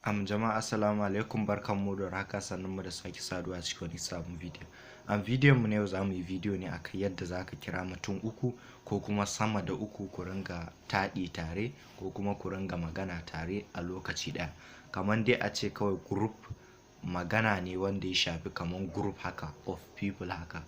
Jama'a, assalamu alaikum, barkanmu da warhaka, sannunmu da sake saduwa cikin wani sabon bidiyo. A bidiyon mu na yau, za mu yi bidiyo ne akan yadda za ka kira mutum uku ko kuma sama da uku, ku ringa taɗi tare ko kuma ku ringa magana tare a lokaci ɗaya. Kamar dai a ce kawai group magana ne wanda ya shafi kamar group haka of people haka,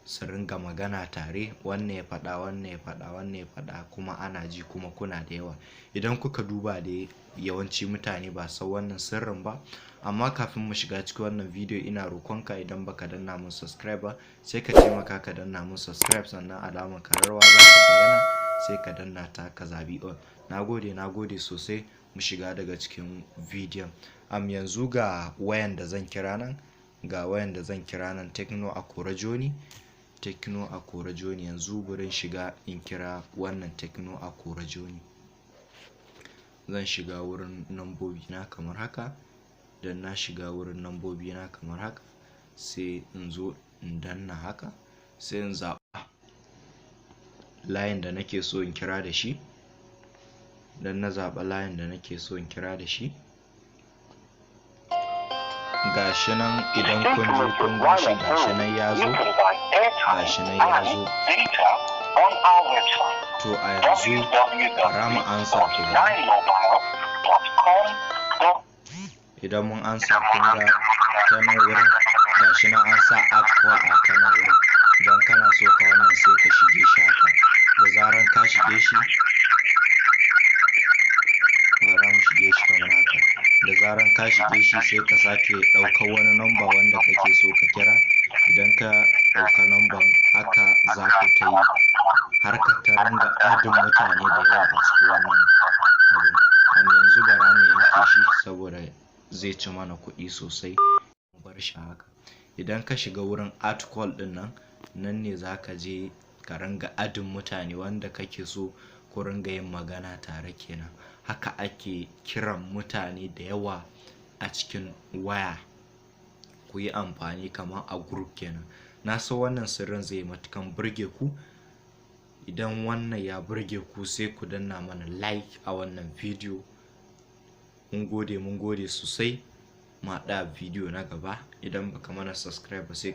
su ringa magana tare, wannan ya faɗa, wannan ya faɗa, wannan ya faɗa, kuma ana ji, kuma kuna da yawa. Idan kuka duba dai, yawanci mutane ba san wannan sirrin ba. Amma kafin mu shiga cikin wannan bidiyo, ina roƙonka, idan baka danna mun subscribe ba, sai ka taimaka ka danna mun subscribe, sannan alamar kararrawa za ta bayyana, sai ka danna ta ka zabi all. Nagode, nagode sosai. Mu shiga daga cikin bidiyon. Yanzu ga wayan da zan kira nan, ga wayan da zan kira nan, Tecno Akora Johnny, Tecno Akora Johnny. Yanzu bari in shiga in kira wannan Tecno Akora Johnny. Zan shiga wurin nambobi na kamar haka. Idan na shiga wurin nambobi na kamar haka, sai in zo in danna haka, sai in zaɓa layin da nake so in kira da shi. Idan na zaɓa layin da nake so in kira da shi, gashi nan, idan kun je kun gan shi, gashi nan ya zo, gashi nan ya zo. To, a yanzu bara mu ansa ku gani. Idan mun ansa, kun ga ta nan wurin, gashi nan an sa "add call" a ta nan wurin. Idan kana so ka wannan, sai ka shige shi haka. Da zaran ka shige shi, bara mu shige shi kamar haka. Da zaran ka shige shi, sai ka sake ɗaukar wani number wanda kake so ka kira. Idan ka ɗauka number, haka za ku ta yi har ka ta ringa adding mutane da yawa a cikin wannan abun. Yanzu bara mu yanke shi saboda zai ci mana kuɗi sosai. Mu bar shi haka. Idan ka shiga wurin add call ɗin nan, nan ne za ka je ka ringa adding mutane wanda kake so ku ringa yin magana tare kenan. Haka ake kiran mutane da yawa a cikin waya, ku yi amfani kamar a group kenan. Na san wannan sirrin zai matukan burge ku. Idan wannan ya burge ku, sai ku danna mana like a wannan bidiyo. Mun gode, mun gode sosai. Mu haɗu a bidiyo na gaba. Idan baka mana subscribe ba, sai